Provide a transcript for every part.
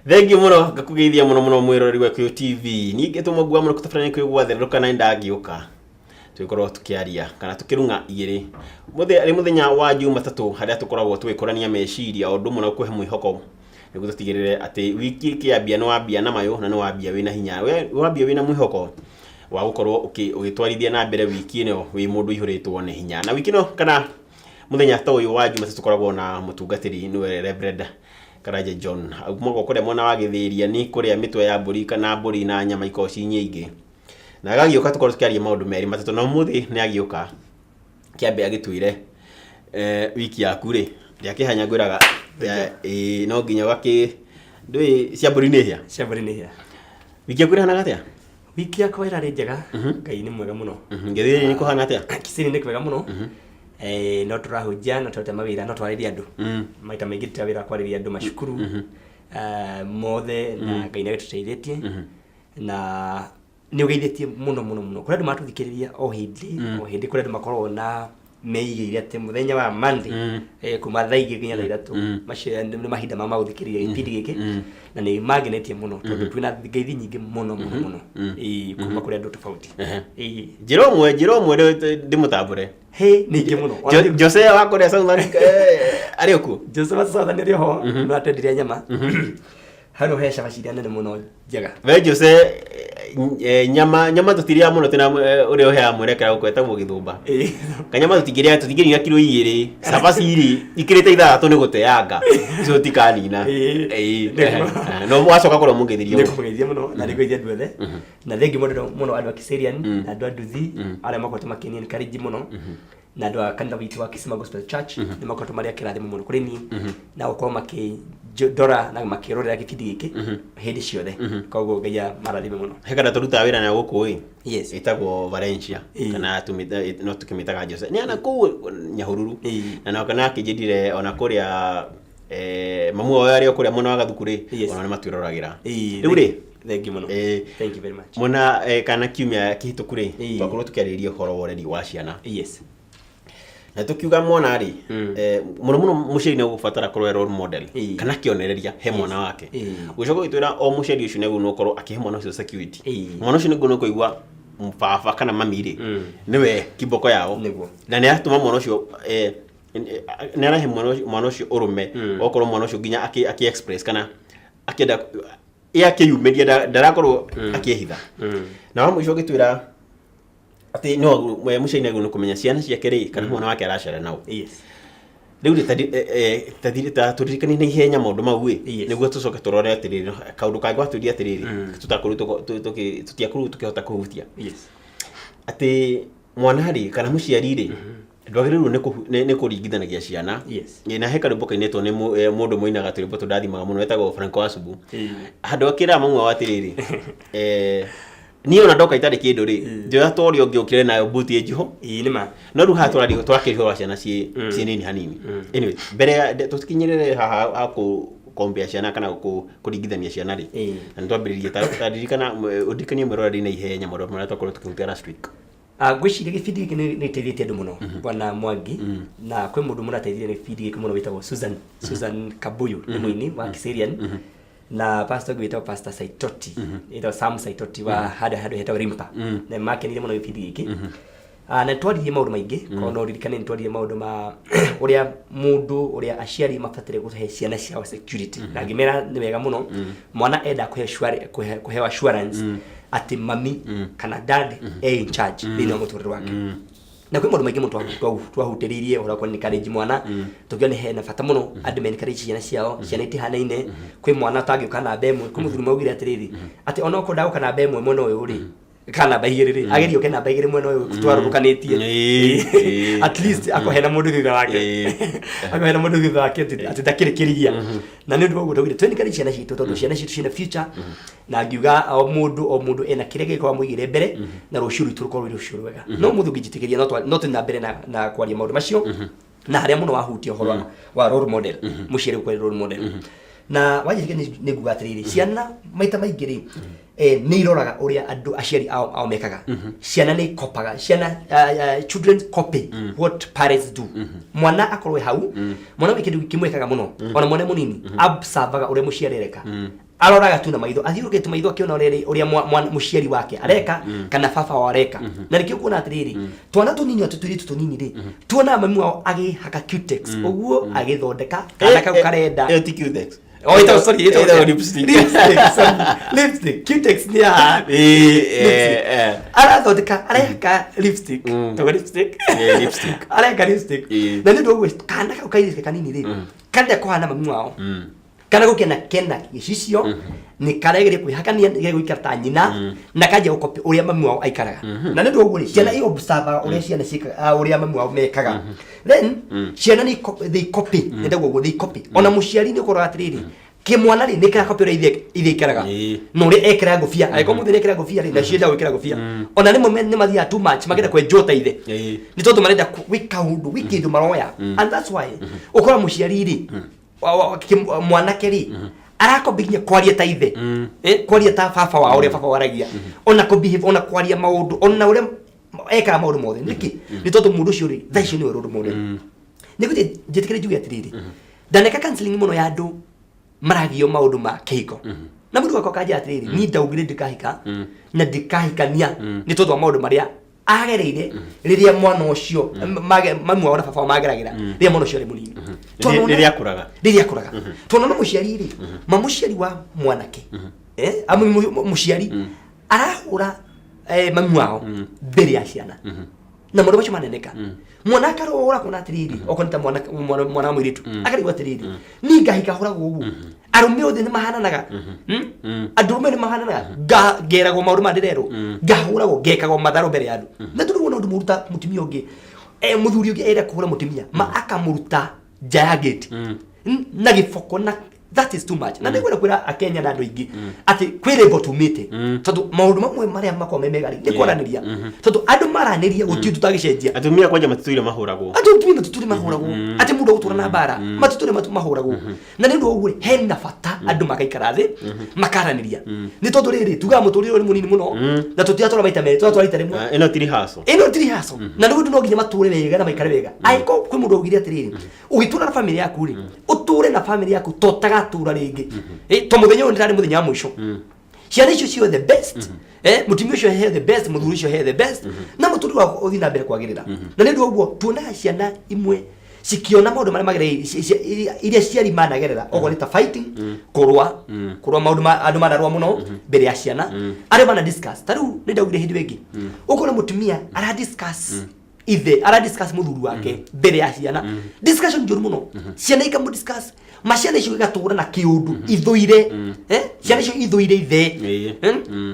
Thengiũ mũno, ngakũgeithia mũno mũno mwĩroreri wa Gĩkũyũ TV. Niĩ ngetwo Mwangi wa Mũrũ kũtabania Gĩkũyũ gwatherũka na nĩndagĩũka tũgĩkorwo tũkĩaria kana tũkĩrung'a igĩrĩ. Ũmũthĩ arĩ mũthenya wa Jumatatũ harĩa tũkoragwo tũgĩkũrania meciria o ũndũ ũmwe na gũkũhe mwĩhoko nĩguo tũtigĩrĩre atĩ wiki ĩkĩambia nĩ wambia na mayũ na nĩ wambia wĩna hinya, wambia wĩna mwĩhoko wa gũkorwo ũgĩtwarithia na mbere wiki ĩno wĩ mũndũ ũihũrĩtwo nĩ hinya. Na wiki ĩno kana mũthenya ta ũyũ wa Jumatatũ tũkoragwo na mũtungatĩri nĩwe Reverend Karanja John aumagwo kũrĩa mwena wa Gĩthĩriani kũrĩa mĩtwe ya mbũri kana mbũri na nyama ikoragwo ci nyingĩ. Na agagĩũka tũkorwo tũkĩaria maũndũ merĩ matatũ na ũmũthĩ nĩ agĩũka kĩambe agĩtwĩre wiki yaku rĩ ndĩakĩhanya ngwĩraga ĩĩ no nginya ũgakĩ ndũĩ cia mbũri nĩ hĩa. Cia mbũri nĩ hĩa. Wiki yaku ĩrahanaga atĩa? Wiki yakwa ĩrarĩ njega. Ngai nĩ mwega mũno. Gĩthĩri nĩ kũhana atĩa? Kisiri nĩ kwega mũno. No tũrahunjia, no tũrute mawĩra, no twarĩrie andũ. Maita maingĩ tũrutaga wĩra wa kwarĩria andũ macukuru mothe na Ngai nĩ agĩtũteithĩtie. Na nĩ ũgeithĩtie mũno mũno mũno. Kũrĩ andũ maratũthikĩrĩria o hĩndĩ, o hĩndĩ kũrĩ andũ makoragwo na meigĩire atĩ mũthenya wa Monday kuma thaa 2 nginya thaa 3 macio nĩ mahinda ma magũthikĩrĩria gĩbindi gĩkĩ na nĩ mangenetie mũno tondũ twĩna ngeithi nyingĩ mũno mũno mũno kuma kũrĩ andũ tofauti. Njĩra ũmwe, njĩra ũmwe ndĩmũtambũre. He nĩ ingĩ mũno. Ona Jose wa kũrĩa South Africa arĩ o kuo? Jose wa South arĩ ho no atendirie nyama hau he cabaci iria nene mũno njega. We Jose, nyama tũtirĩaga mũno twĩna ũrĩa ũheaga mwerekera gũkũ etagwo Gĩthũmba. Kanyama tũtingĩrĩa, tũtingĩnina kiro 2, cabaci rĩ ikĩrĩte ithathatũ nĩ gũteanga icio tũtikanina. No wacoka kũrĩa mũngeithĩrie. Nĩ kũmũgeithia mũno na nĩ ngũgeithia andũ othe na thengiũ mũno mũno andũ a Kiserian na andũ a Nduthi arĩa makoretwo makĩni encourage mũno na andũ a kanitha witũ wa Kisima Gospel Church nĩ makoretwo marĩ a kĩrathimo mũno kũrĩ niĩ na gũkorwo makĩndora na makĩrorera gĩbindi gĩkĩ hĩndĩ ciothe, koguo Ngai amarathime mũno. He kana tũrutaga wĩra nayo gũkũ ĩ ĩtagwo Valencia kana no tũkĩmĩtaga Jose nĩ ana kũu Nyahururu na no kana akĩnjĩrire ona kũrĩa mamu wao arĩ o kũrĩa mwena wa Gathuku rĩ ona nĩ matwĩroragĩra rĩu rĩ. Thank you mũno. Thank you very much. Mwena kana kiumia kĩhĩtũku rĩ twakorwo tũkĩarĩrĩria ũhoro wa ũreri wa ciana na tũkiuga mwana rĩ mũno mũno mũciari nĩ ũgũbatara kũrora role model kana kĩonereria he mwana wake. Ũgĩcoka ũgĩtwĩra o mũciari ũcio nĩguo nĩ ũkorwo akĩhe mwana ũcio security. Mwana ũcio nĩguo nĩ kũigua baba kana mami rĩ nĩwe kiboko yao. Na nĩ aratũma mwana ũcio nĩ arahe mwana ũcio ũrũme okorwo mwana ũcio nginya akĩ express kana akĩenda ĩ akĩyumĩria ndarakorwo akĩhitha. Na wa mũico ũgĩtwĩra atĩ no mũciari nĩagĩrĩirwo nĩ kũmenya ciana ciake rĩ kana mwana wake aracera naũ. Rĩu rĩ ta tũririkanie na ihenya maũndũ mau ĩ nĩguo tũcoke tũrore atĩrĩrĩ kaũndũ kangĩ watwĩria atĩrĩrĩ tũtiakorirwo tũkĩhota kũhutia atĩ mwana rĩ kana mũciari rĩ ndwagĩrĩirwo nĩ kũringithanagia ciana. Na he karwĩmbo kainĩtwo nĩ mũndũ mũinaga tũrwĩmbo tũndathimaga mũno etagwo Franco Asubu handũ akĩraga mamu wao atĩrĩrĩ, niĩ ona ndoka itarĩ kĩndũ rĩ njoya ta ũrĩa ũngĩ ũkĩre nayo mbuti ĩnjiho. Ĩĩ nĩ ma. No rĩu haha tũraria tũrakĩria ũhoro wa ciana ciĩ nini hanini. Anyway, mbere ya tũkinyĩrĩre haha ha kũkombea ciana kana kũringithania ciana rĩ na nĩ twambĩrĩrie ta ririkana ũndirikanie mwĩroreri na ihenya maũndũ marĩa twakorwo tũkĩhutia last week. Ah, ngwĩciria gĩbindi gĩkĩ nĩ gĩteithĩtie andũ mũno bwana Mwangi na kwĩ mũndũ mũno ateithirie nĩ gĩbindi gĩkĩ mũno wĩtagwo Susan Kabuyu nĩ mũini wa Kiserian na pastor ũngĩ wĩtagwo Pastor Saitoti, wĩtagwo Sam Saitoti wa handũ hetagwo Rimpa na makenire mũno gĩbindi gĩkĩ. Ah, na nĩtwaririe maũndũ maingĩ korwo no ũririkane nĩtwaririe maũndũ ma ũrĩa mũndũ ũrĩa aciari mabatire kũhe ciana ciao security na ngĩmera nĩ wega mũno mwana enda kũhe kũheo assurance atĩ mami kana dad e in charge thĩinĩ wa mũtũrĩre wake. Na kwĩ maũndũ maingĩ mũno twahutĩrĩirie ũhoro wa kũ encourage mwana tũkiona hena bata mũno andũ me encourage ciana ciao. Ciana itihanaine, kwĩ mwana ũtangĩũka namba 1, kwĩ mũthuri maugire atĩrĩrĩ atĩ ona okorwo ndagũka namba 1 mwena ũyũ rĩ kana namba 2 rĩ agerie oke namba 2 mwena ũyũ twarũrũkanĩtie. At least akohena mũndũ thutha wake akohena mũndũ thutha wake atĩ ndakĩrĩ kĩrigia. Na nĩ ũndũ wa ũguo twaugire tũ encourage ciana citũ tondũ ciana citũ ciĩna future na ngiuga o mũndũ o mũndũ ena kĩrĩa gĩgĩkorwo amũigĩre mbere na rũciũ rwitũ rũkorwo rwĩ rũciũ rwega. No mũthĩ ũngĩnjĩtĩkĩria no tũthiĩ na mbere na kwaria maũndũ macio na harĩa mũno wahutia ũhoro wa role model, mũciari gũkorwo role model. Na wanjĩtĩkĩria nĩ nguga atĩrĩrĩ, ciana maita maingĩ rĩ nĩ iroraga ũrĩa andũ aciari ao mekaga. Ciana nĩ ikopaga ciana, children copy what parents do. Mwana akorwo e hau mwana wĩ kĩndũ kĩmwe ekaga mũno ona mwana mũnini observaga ũrĩa mũciari areka. Aroraga tu na maitho, athiũrũkĩte maitho akĩona ũrĩa mũciari wake areka kana baba wao areka. Na nĩkĩo kuona atĩrĩrĩ, twana tũnini atĩ tũirĩtu tũnini rĩ, tuonaga mami wao agĩhaka cutex ũguo, agĩthondeka kana kau karenda. Ĩyo ti Cutex. Oh, ĩtagwo, sorry, ĩtagwo Ĩtagwo lipstick. Lipstick, sorry. Lipstick. Cutex nĩ ya lipstick. Arathondeka, areka lipstick. Tagwo lipstick. Lipstick. Areka lipstick. Na nĩ ũndũ ũguo kana kau kairĩtu kanini rĩ, karenda kũhana mami wao. Kana gũkena kena gĩcicio, nĩ karegeria kwĩhakania nĩ gũikara ta nyina na kanjia gũkopi ũrĩa mami wao aikaraga. Na nĩ ũndũ ũguo rĩ, ciana i observe ũrĩa ciana ciĩkaga, ũrĩa mami wao mekaga. Then ciana nĩ they copy, nĩ ndauga ũguo, they copy. Ona mũciari nĩ ũkoraga atĩrĩrĩ, kĩmwana rĩ, nĩ kĩrakopi ũrĩa ithe aikaraga na ũrĩa ekĩra ngũbia. Angĩkorwo mũthĩ nĩ ekĩra ngũbia rĩ, nacio enda gwĩkĩra ngũbia. Ona rĩmwe nĩ mathiaga too much, makenda kwenjwo ta ithe, nĩ tondũ marenda gwĩ kaũndũ, gwĩ kĩndũ maroya. And that's why ũkora mũciari rĩ, mwanake rĩ, arakombi nginya kwaria ta ithe, kwaria ta baba wao, ũrĩa baba waragia, ona kũbehave, ona kwaria maũndũ, ona ũrĩa ekaga maũndũ mothe. Nĩkĩ? Nĩ tondũ mũndũ ũcio rĩ, thaa icio nĩwe role model. Nĩ gũthiĩ njĩtĩkĩre njuge atĩrĩrĩ, ndaneka counseling mũno ya andũ maragio maũndũ ma kĩhiko, na mũndũ wakwa kanjĩra atĩrĩrĩ, niĩ ndaugire ndikahika na ndikahikania nĩ tondũ wa maũndũ marĩa agereire rĩrĩa mwana ũcio mami wao na baba wao mageragĩra rĩrĩa mwana ũcio arĩ mũnini. Rĩrĩa akũraga. Rĩrĩa akũraga. Tondũ no mũciari rĩ, ma mũciari wa mwanake, mũciari arahũra mami wao mbere ya ciana, na maũndũ macio maneneka, mwana akarora kuona atĩrĩrĩ, okorwo nĩ ta mwana wa mũirĩtu, akarigwo atĩrĩrĩ, niĩ ngahika hũragwo ũguo, arũme othe nĩ mahananaga? Andũ arũme nĩ mahananaga? Ngeragwo maũndũ ma ndĩrerwo, ngahũragwo, ngekagwo matharũ mbere ya andũ. Na tondũ wona ũndũ mũru ta mũtumia ũngĩ, mũthuri ũngĩ ere kũhũra mũtumia ma akamũruta nja ya gate na gĩboko, na that is too much. Na nĩngwenda kwĩra akenya na andũ aingĩ atĩ kwĩ level tumĩte, tondũ maũndũ mamwe marĩa makoragwo me mega rĩ, nĩ kwaranĩria, tondũ andũ maranĩria gũtirĩ tũtagĩcenjia. Atumia kwanja matitũire mahũragwo. Andũ atumia matitũrĩ mahũragwo, atĩ mũndũ agũtũra na mbara, matitũrĩ mahũragwo. Na nĩ ũndũ wa ũguo rĩ, hena bata andũ magaikara thĩ makaranĩria, nĩ tondũ rĩrĩ, tugaga mũtũrĩre ũyũ nĩ mũnini mũno, na tũtiratũra maita merĩ, tũratũra rita rĩmwe. Ah, ĩno ti rehearsal. Ĩno ti rehearsal. Na nĩ ũndũ no nginya matũre wega na maikare wega. Angĩkorwo kwĩ mũndũ augire atĩrĩrĩ, ũgĩtũra na famĩlĩ yaku rĩ, ũtũre na famĩlĩ yaku to tagatũra rĩngĩ. To mũthenya ũyũ nĩ mũthenya wa mũico. Ciana icio cio the best, mũtumia ũcio he the best, mũthuri ũcio he the best, na mũtũrĩre waku ũthiĩ na mbere kwagĩrĩra. Na nĩ ũndũ wa ũguo tuonaga ciana imwe cikiona maũndũ marĩa magereire, iria ciari managerera, okorwo nĩ ta fighting, kũrũa, kũrũa, maũndũ ma andũ manarũa mũno mbere ya ciana, arĩa mana discuss. Ta rĩu nĩ ndaugire hĩndĩ ĩyo ĩngĩ, ũkona mũtumia ara discuss ithe, ara discuss mũthuri wake mbere ya ciana, discussion njũru mũno. Ciana ikamũ discuss ma ciana icio igatũra na kĩũndũ ithũire, ciana icio ithũire ithe.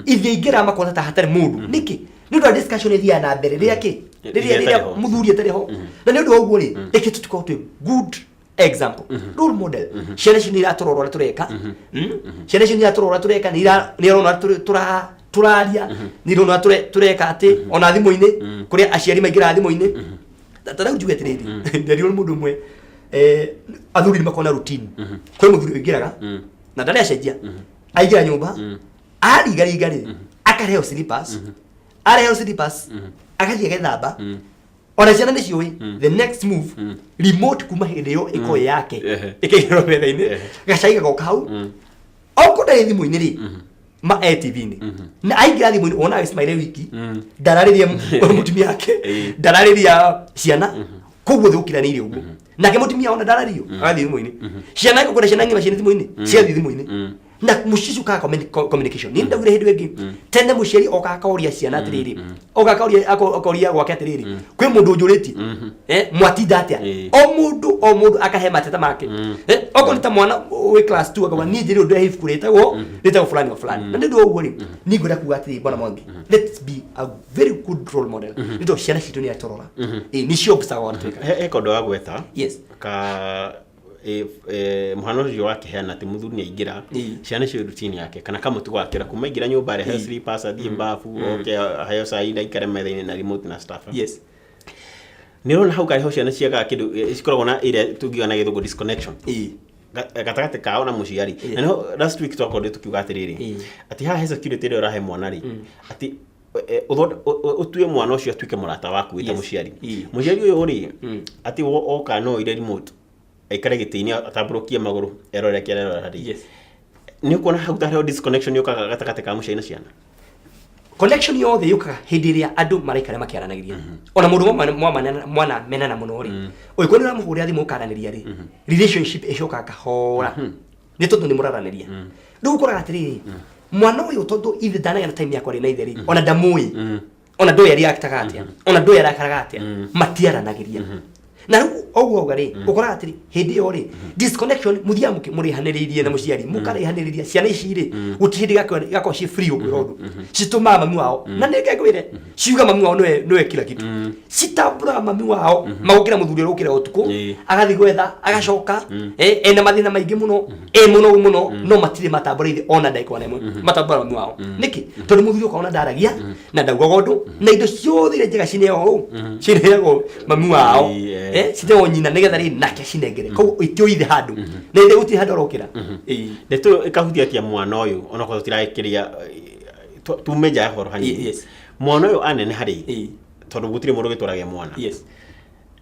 Ithe ingĩra makona ta hatarĩ mũndũ. Nĩkĩ? Nĩ ũndũ wa discussion ĩthiaga na mbere rĩrĩa kĩ Ithe rĩrĩa atarĩ rĩrĩa ho. mũthuri atarĩ ho. Na nĩ ũndũ wa ũguo rĩ, reke tũtikorwo twĩ good example, role model. Ciana icio nĩ iratũrora ũrĩa tũreka. Ciana icio nĩ iratũrora ũrĩa tũreka, nĩ irona tũraria, nĩ irona tũreka atĩ ona thimũ-inĩ, kũrĩa aciari maingĩraga thimũ-inĩ. Ta rĩu njuge atĩrĩrĩ, nderirwo nĩ mũndũ ũmwe, athuri nĩ makoragwo na routine. Kwĩ mũthuri ũingĩraga na ndarĩ acenjia, aingĩra nyũmba arigaringa rĩ, akareheo slippers, areheo slippers agathiĩ agethamba. Ona ciana nĩ ciũĩ the next move, remote kuma hĩndĩ ĩyo ĩkorwo ĩ yake, ĩkaigĩrwo metha-inĩ, gacai gagoka hau. Okorwo ndarĩ thimũ-inĩ rĩ, ma e TV-inĩ. Na aingĩra thimũ-inĩ wona agĩcmaire wiki, ndararĩria mũtumia wake, ndararĩria ciana, koguo thĩ gũkiranĩire ũguo. Nake mũtumia ona ndarario, agathiĩ thimũ-inĩ. Ciana ĩgũkora ciana ng'ima ciĩ thimũ-inĩ, cigathiĩ thimũ-inĩ, na mũciĩ ũcio ũkaga communication. Nĩ ndaugire hĩndĩ ĩngĩ, tene mũciari oka akoria ciana atĩrĩrĩ, oka akoria gwake atĩrĩrĩ, kwĩ mũndũ ũnjũrĩtie, mwatinda atĩa? O mũndũ o mũndũ akahe mateta make. Okorwo nĩ ta mwana wĩ class 2, akauga niĩ njĩrĩ ũndũ ibuku rĩtagwo fulani wa fulani. Na nĩ ũndũ wa ũguo rĩ, niĩ ngwenda kuga atĩrĩ, bwana Mwangi, let's be a very good role model, nĩ tondũ ciana citũ nĩ atũrora, nĩcio observe ũrĩa twĩkaga. He kaũndũ wa gwetha Yes. Ka mũhano ũcio wakĩheana atĩ mũthuri nĩ aingĩra, ciana icio routine yake kana kamũtugo gake kuma aingĩra nyũmba, arehe slippers, athiĩ mbabu, oke aheo cai na aikare metha-inĩ na remote na stuff. Nĩ ũrona hau karĩho ciana ciagaga kĩndũ, cikoragwo na ĩrĩa tũngiuga na gĩthũngũ disconnection gatagatĩ kao na mũciari. Na nĩho last week twakorire tũkiuga atĩrĩrĩ, atĩ haha he security ĩrĩa ũrahe mwana rĩ, atĩ ũtue mwana ũcio atuĩke mũrata waku wĩ ta mũciari. Mũciari ũyũ rĩ, atĩ oka no oire remote, aikare gĩtĩ-inĩ, atambũrũkie magũrũ, erore kĩrĩa arerora rĩ. Nĩ ũkuona hau ta harĩ disconnection yũkaga gatagatĩ ka mũciari na ciana? Connection yothe yũkaga hĩndĩ ĩrĩa andũ maraikara makĩaranagĩria. Ona mũndũ mwana menana mũno rĩ, ũngĩkorwo nĩ ũramũhũrĩra thimũ ũkaranĩria rĩ, relationship ĩcokaga kahora, nĩ tondũ nĩ mũraranĩria. Rĩu ũkoraga atĩrĩrĩ, mwana ũyũ tondũ ithe ndanagĩa na time yakwa rĩ na ithe rĩ, ona ndamũĩ, ona ndũĩ reactaga atĩa, ona ndũĩ arakaraga atĩa, matiaranagĩria. Na rĩu ũguo auga rĩ, ũkoraga atĩrĩ, hĩndĩ ĩyo rĩ, disconnection, mũthiaga mũrĩhanĩrĩirie na mũciari, mũkarĩhanĩrĩria. Ciana ici rĩ, gũtirĩ hĩndĩ igakorwo ciĩ free gũkwĩra ũndũ. Citũmaga mami wao, na nĩ ngwĩre, ciuga mami wao nĩwe kila kitu. Citambũraga mami wao, magũkĩra mũthuri ũrĩa ũkĩra ũtukũ, agathiĩ gwetha, agacoka ena mathĩna maingĩ mũno, e mũnogu mũno, no matirĩ matambũra ithe ona ndagĩka ona ĩmwe. Matambũra mami wao nĩkĩ? Tondũ mũthuri ũkaona ndaragia na ndaugaga ũndũ, na indo ciothe iria njega cineagwo ũũ, cineagwo mami wao. Cineagwo nyina, nĩgetha rĩ nake acinengere. Koguo itio ithe handũ na ithe gũtirĩ handũ arokĩra. Ndeto ĩyo ĩkahutia atĩa mwana ũyũ, onakorwo tũtirakĩria tume nja ya horo hanini? Mwana ũyũ aneneha rĩ, tondũ gũtirĩ mũndũ ũgĩtwarage mwana,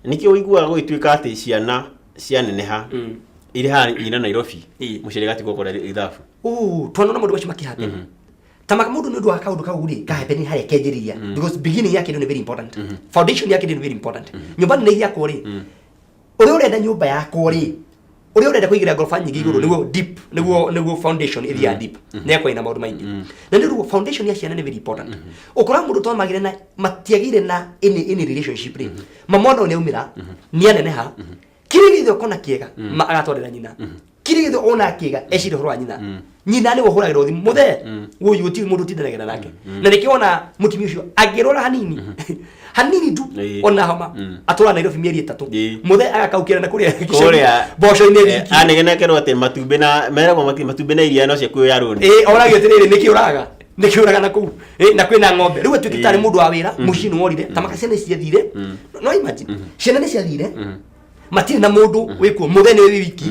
nĩkĩo ũiguaga gũgĩtuĩka atĩ ciana cianeneha irĩ haha nyina Nairobi, mũciari agatigwo kũrĩa ithabu. Twanona maũndũ macio makĩhappen, ta maka mũndũ nĩ ũndũ wa kaũndũ kau rĩ kahappen harĩa kĩanjĩrĩria, because beginning ya kĩndũ nĩ very important, foundation ya kĩndũ nĩ very important. Nyũmba nene yakwo rĩ, ũrĩa ũrenda nyũmba yakwo rĩ, ũrĩa ũrenda kũigĩra ngoroba nyingĩ igũrũ, nĩguo deep, nĩguo foundation ĩthiaga deep, nĩ yakwa ĩna maũndũ maingĩ. Na nĩ ũndũ foundation ya ciana nĩ very important. Ũkora mũndũ twamagire na matiagĩire na any relationship rĩ, ma mwana ũyũ nĩ aumĩra, nĩ aneneha, kĩrĩa gĩothe ũkona kĩega ma agatwarĩra nyina, kĩrĩa gĩothe ona kĩega eciria ũhoro wa nyina. Nyina nĩwe ũhũragĩrwo thimũ mũthee ũyũ, gũtirĩ mũndũ ũtindanagĩra nake. Na nĩkĩo ona mũtumia ũcio angĩrwara hanini hanini tu, ona homa, atũra Nairobi mĩeri 3, mũthee agakaukĩra na kũrĩa kũrĩa mboco-inĩ wiki. Anegenekerwo atĩ matumbĩ na meragwo matumbĩ na iria no ciakuo ya rũni. Ĩ, oragio atĩrĩrĩ, nĩkĩ ũraga, nĩkĩ ũraga na kũu? Ĩ, na kwĩna ng'ombe rĩu atuĩke tarĩ mũndũ wa wĩra mũciĩ nĩ worire. Ta maka ciana ici ciathire, no imagine ciana nĩ ciathire, matirĩ na mũndũ wĩkuo, mũthee nĩ wĩ wiki,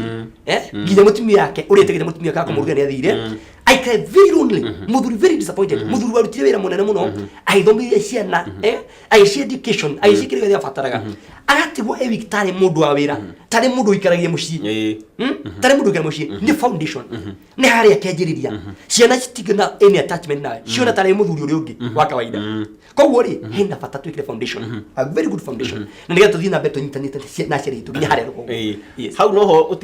nginya mũtumia yake ũrĩa ĩtĩkĩte mũtumia wake akamũruga nĩ athire, aikare very lonely. Mũthuri very disappointed, mũthuri warutire wĩra mũnene mũno agĩthomithia ciana, agĩcie education, agĩcie kĩrĩa gĩothe abataraga, agatigwo e wiki tarĩ mũndũ wa wĩra, tarĩ mũndũ ũikaragia mũciĩ. Tarĩ mũndũ ũikaragia mũciĩ. Nĩ foundation, nĩ harĩa kĩanjĩrĩria. Ciana citingĩ na any attachment nawe, ciona tarĩ mũthuri ũrĩa ũngĩ wa kawaida. Koguo rĩ, hena bata twĩkĩre foundation, a very good foundation, na nĩgetha tũthiĩ na mbere tũnyitanĩte na aciari aitũ nginya harĩa rũgongo. Hau noho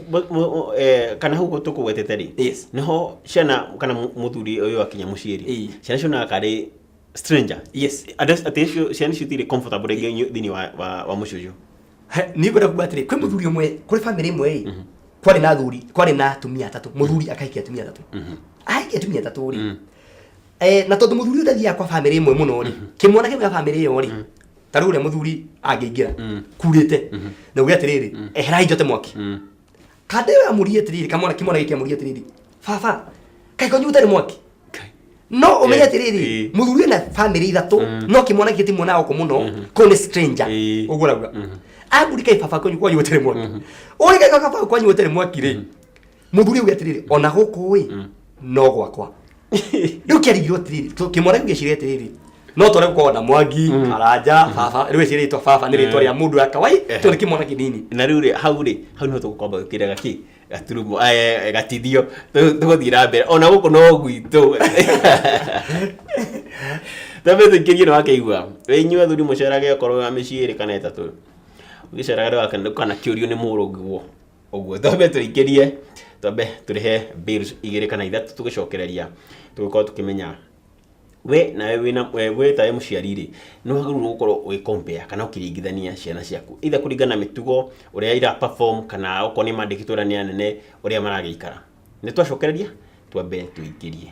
kana hau tũkũgwetete rĩ, niho ciana kana mũthuri ũyũ akinya mũciĩ rĩ, ciana cionaga karĩ stranger. Atĩ icio ciana icio itirĩ comfortable rĩngĩ thĩinĩ wa mũciĩ ũcio. Niĩ ngwenda kuga atĩrĩ, kwĩ mũthuri ũmwe, kũrĩ famĩlĩ ĩmwe rĩ, kwarĩ na athuri, kwarĩ na atumia atatũ. Mũthuri akahikia atumia atatũ. Ahikia atumia atatũ rĩ, na tondũ mũthuri ũyũ ndathiaga kwa famĩlĩ ĩmwe mũno rĩ, kĩmwana kĩmwe gĩa famĩlĩ ĩyo rĩ, ta rĩu ũrĩa mũthuri angĩingĩra kurĩte na uge atĩrĩrĩ, eherai njote mwaki, kande ĩyo yamũrie atĩrĩrĩ, kamwana, kĩmwana gĩkĩ amũrie atĩrĩrĩ, "Baba, kaĩ kwanyu gũtarĩ mwaki?" No ũmenye atĩrĩrĩ, mũthuri ena famĩlĩ ithatũ, no kĩmwana gĩkĩ ti mwana gũkũ mũno, kũu nĩ stranger. Ũguo rauga amburi, "Kaĩ baba kwanyu gũtarĩ mwaki?" Ũrĩ, "Kaĩ baba kwanyu gũtarĩ mwaki?" Rĩ, mũthuri auge atĩrĩrĩ, "Ona gũkũ ĩ no gwakwa." Rĩu kĩarigirwo atĩrĩrĩ, kĩmwana kĩu gĩciria atĩrĩrĩ, no tore gũkorwo na Mwangi Karanja baba. Rĩu ĩciria rĩtwa baba nĩ rĩtwa rĩa mũndũ wa kawai, tondũ nĩ kĩmwana kĩnini. Na rĩu rĩ, hau niho tũgũkwamba gwĩkĩra gakĩ gaturumo, gatithio. Tũgũthiĩ na mbere ona gũkũ no gwitũ, twambe tũikĩrie. Nĩ wakĩigua wĩ inyuĩ athuri mũcerage, okorwo wa mĩciĩ ĩrĩ kana ĩtatũ, ũgĩceraga ndũkanakĩũrio nĩ mũrũguo ũguo. Twambe tũikĩrie, twambe tũrĩhe bills igĩrĩ kana ithatũ, tũgĩcokereria tũgĩkorwo tũkĩmenya we nawe wĩna we tawe mũciari rĩ, nĩ wagĩrĩirwo gũkorwo ũgĩ compare kana ũkĩringithania ciana ciaku, either kũringana na mĩtugo ũrĩa ira perform, kana okorwo nĩ mandĩkĩtwo ũrĩa nĩ anene ũrĩa maragĩikara. Nĩ twacokereria, twambe tũingĩrie.